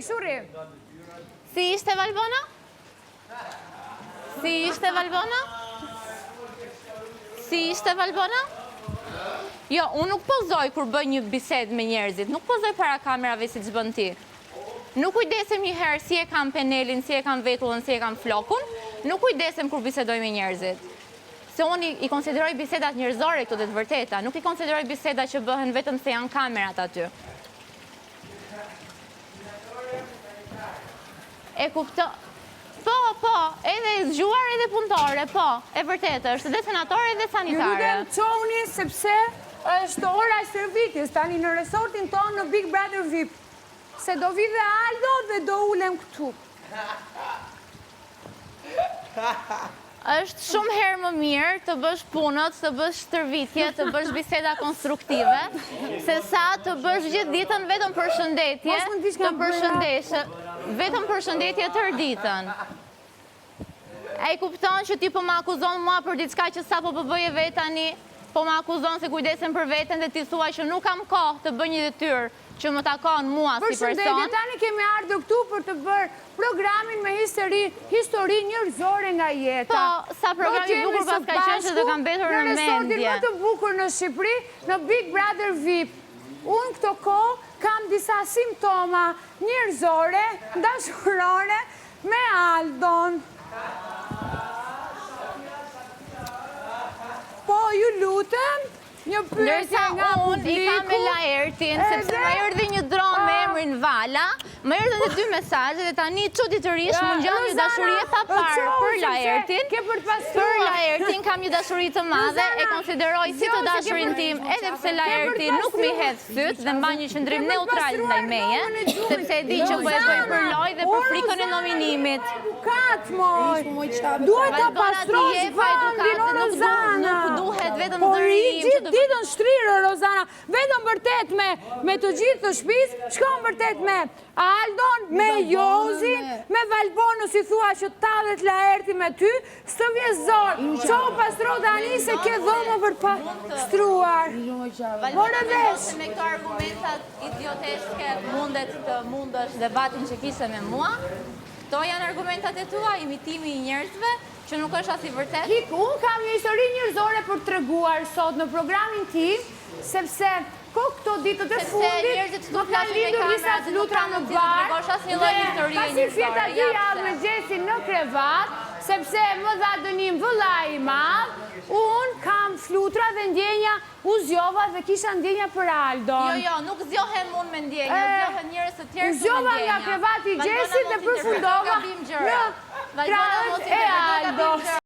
kështu rri. Si ishte Valbona? Si ishte Valbona? Si ishte Valbona? Jo, unë nuk pozoj kur bëj një bisedë me njerëzit, nuk pozoj para kamerave siç bën ti. Nuk kujdesem një herë si e kam penelin, si e kam vetullën, si e kam flokun, nuk kujdesem kur bisedoj me njerëzit. Se unë i konsideroj bisedat njerëzore këto dhe të vërteta, nuk i konsideroj biseda që bëhen vetëm se janë kamerat aty. E kupto... Po, po, edhe e zgjuar edhe punëtore, po, e vërtetë është, edhe senatore edhe sanitare. Ju lutem çohuni sepse është ora e stërvitjes tani në resortin tonë në Big Brother VIP. Se do vi dhe Aldo dhe do ulem këtu. Është shumë herë më mirë të bësh punët, të bësh stërvitje, të bësh biseda konstruktive, se sa të bësh gjithë ditën vetëm përshëndetje, të përshëndesh, vetëm përshëndetje tërë ditën. A e kupton që ti po më akuzon mua për diçka që sapo po bëje vetë tani? Po më akuzon se kujdesem për veten dhe ti thua që nuk kam kohë të bëj një detyrë që më takon mua si person. Përshëndetje, tani kemi ardhur këtu për të bërë programin me histori, histori njerëzore nga jeta. Po, sa program i bukur paska qenë që të ka mbetur në mendje. Në resortin më të bukur në Shqipëri, në Big Brother VIP. Unë këto kohë kam disa simptoma njerëzore, dashurore, me Aldon. Po, ju lutem, një pyetje nga publiku. Ndërsa unë i kam me Laertin, sepse më erdhi një dron me emrin Vala, më erdhën dhe dy mesazhe dhe tani çuditërisht më ngjan një dashuri e paparë për Laertin. Për Laertin kam një dashuri të madhe, e konsideroj si të dashurin tim, edhe pse Laerti nuk m'i hedh sytë dhe mban një qëndrim neutral ndaj meje, sepse e di që po e bëj për lojë dhe për frikën e nominimit. Duhet ta pastrosh vendin, o Rozana. Nuk duhet vetëm po zëri im. Po gjithë ditën shtrirë, Rozana, vetëm bërtet me, me të gjithë të shpisë, shkon bërtet me Aldon, me Jozin, me Valbonën si thua që tallet Laerti me ty, S'të vjen zor, çohu pastro tani se ke dhomën për të pastruar. More vesh. Me këto argumentat idioteske mundet të mundësh debatin që kishe me mua. Këto janë argumentat e tua, imitimi i njerëzve, që nuk është as i vërtetë. Hik, unë kam një histori njerëzore për të treguar sot në programin tim, sepse Po këto ditët e fundit më kanë lindur disa flutra në bark dhe pasi fjeta dy javë me Gjestin në krevat, sepse më dha dënim vëllai i madh, unë kam flutra dhe ndjenja, u zgjova dhe kisha ndjenja për Aldon. Jo, jo, nuk zgjohem unë me ndjenja, zgjohen njerëz të tjerë U zgjova nga krevati i Gjestit dhe përfundova në krahët e Aldos.